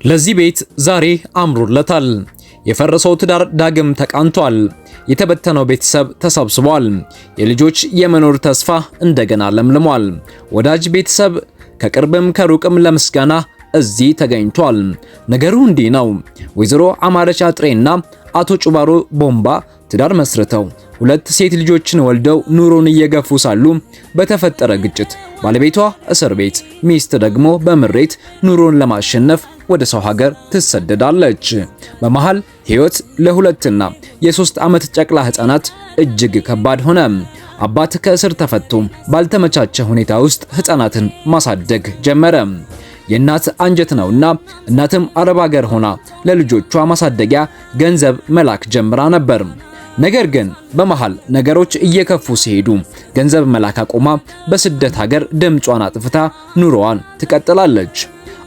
ለዚህ ቤት ዛሬ አምሮለታል። የፈረሰው ትዳር ዳግም ተቃንቷል። የተበተነው ቤተሰብ ተሰብስቧል። የልጆች የመኖር ተስፋ እንደገና ለምልሟል። ወዳጅ ቤተሰብ ከቅርብም ከሩቅም ለምስጋና እዚህ ተገኝቷል። ነገሩ እንዲህ ነው። ወይዘሮ አማረች አጥሬና አቶ ጩባሮ ቦምባ ትዳር መስርተው ሁለት ሴት ልጆችን ወልደው ኑሮን እየገፉ ሳሉ በተፈጠረ ግጭት ባለቤቷ እስር ቤት፣ ሚስት ደግሞ በምሬት ኑሮን ለማሸነፍ ወደ ሰው ሀገር ትሰደዳለች። በመሃል ህይወት ለሁለትና የሶስት ዓመት ጨቅላ ህፃናት እጅግ ከባድ ሆነ። አባት ከእስር ተፈቶ ባልተመቻቸ ሁኔታ ውስጥ ህፃናትን ማሳደግ ጀመረ። የእናት አንጀት ነውና እናትም አረብ ሀገር ሆና ለልጆቿ ማሳደጊያ ገንዘብ መላክ ጀምራ ነበር። ነገር ግን በመሃል ነገሮች እየከፉ ሲሄዱ ገንዘብ መላክ አቁማ በስደት ሀገር ድምጿን አጥፍታ ኑሮዋን ትቀጥላለች።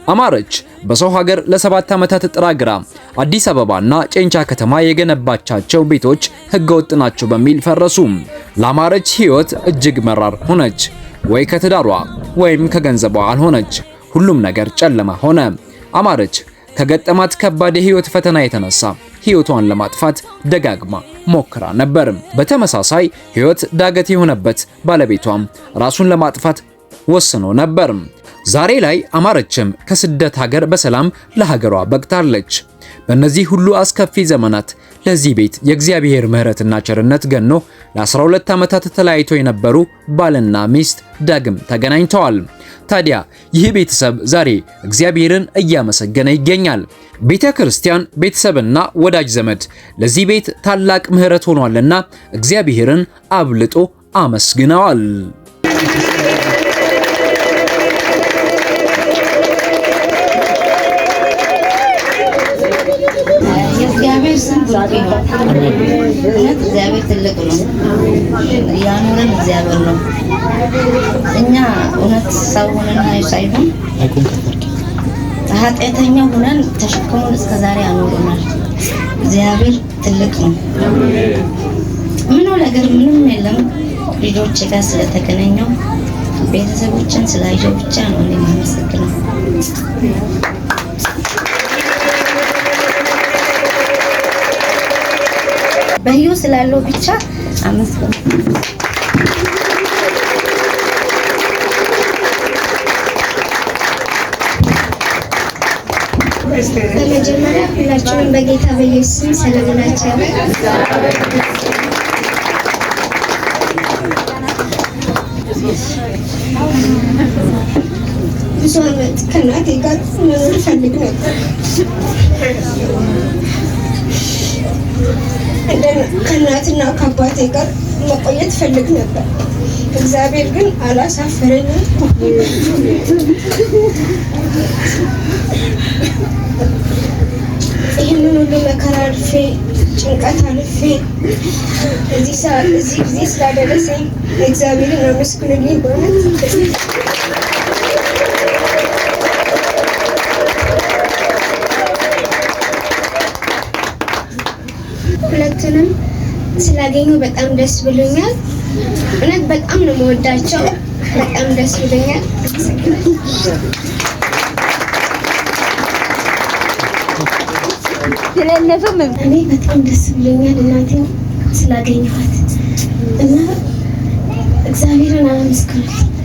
አማረች በሰው ሀገር ለ7 ዓመታት ጥራ ግራ አዲስ አበባና ጨንቻ ከተማ የገነባቻቸው ቤቶች ህገወጥ ናቸው በሚል ፈረሱ። ለአማረች ህይወት እጅግ መራር ሆነች። ወይ ከትዳሯ ወይም ከገንዘቧ አልሆነች። ሁሉም ነገር ጨለማ ሆነ። አማረች ከገጠማት ከባድ የህይወት ፈተና የተነሳ ህይወቷን ለማጥፋት ደጋግማ ሞክራ ነበር። በተመሳሳይ ህይወት ዳገት የሆነበት ባለቤቷም ራሱን ለማጥፋት ወስኖ ነበር። ዛሬ ላይ አማረችም ከስደት ሀገር በሰላም ለሀገሯ በቅታለች። በእነዚህ ሁሉ አስከፊ ዘመናት ለዚህ ቤት የእግዚአብሔር ምሕረትና ቸርነት ገኖ ለ12 ዓመታት ተለያይቶ የነበሩ ባልና ሚስት ዳግም ተገናኝተዋል። ታዲያ ይህ ቤተሰብ ዛሬ እግዚአብሔርን እያመሰገነ ይገኛል። ቤተ ክርስቲያን፣ ቤተሰብና ወዳጅ ዘመድ ለዚህ ቤት ታላቅ ምሕረት ሆኗልና እግዚአብሔርን አብልጦ አመስግነዋል። የእግዚአብሔር ስም ብሩክ ይሁን። እውነት እግዚአብሔር ትልቅ ነው። ያኖረን እግዚአብሔር ነው። እኛ እውነት ሰው ሆነን ሳይሆን ኃጢአተኛ ሆነን ተሸክሞን እስከ ዛሬ ያኖረናል። እግዚአብሔር ትልቅ ነው። ምንም ነገር ምንም የለም። ልጆች ጋር ስለተገናኘው ቤተሰቦችን ስላየው ብቻ ነው እኔ የማመሰግነው። በህይወት ስላለው ብቻ አመስግኑ። በመጀመሪያ ሁላችሁንም በጌታ በኢየሱስ ስም ሰላም እላችኋለሁ። ብዙ ዓመት ከእናቴ ጋር መኖር እፈልግ ነበር። ከእናትና ከአባቴ ጋር መቆየት እፈልግ ነበር። እግዚአብሔር ግን አላሳፈረኝም። ይህንን ሁሉ መከራ አልፌ ጭንቀት አልፌ እዚህ ሰዓት እዚህ ጊዜ ስላደረሰኝ እግዚአብሔርን አመስግኑልኝ በእውነት። ሁለቱንም ስላገኙ በጣም ደስ ብሎኛል። እውነት በጣም ነው የምወዳቸው። በጣም ደስ ብሎኛል። እኔ በጣም ደስ ብሎኛል እናቴን ስላገኘኋት እና እግዚአብሔርን አመስግኑልኝ።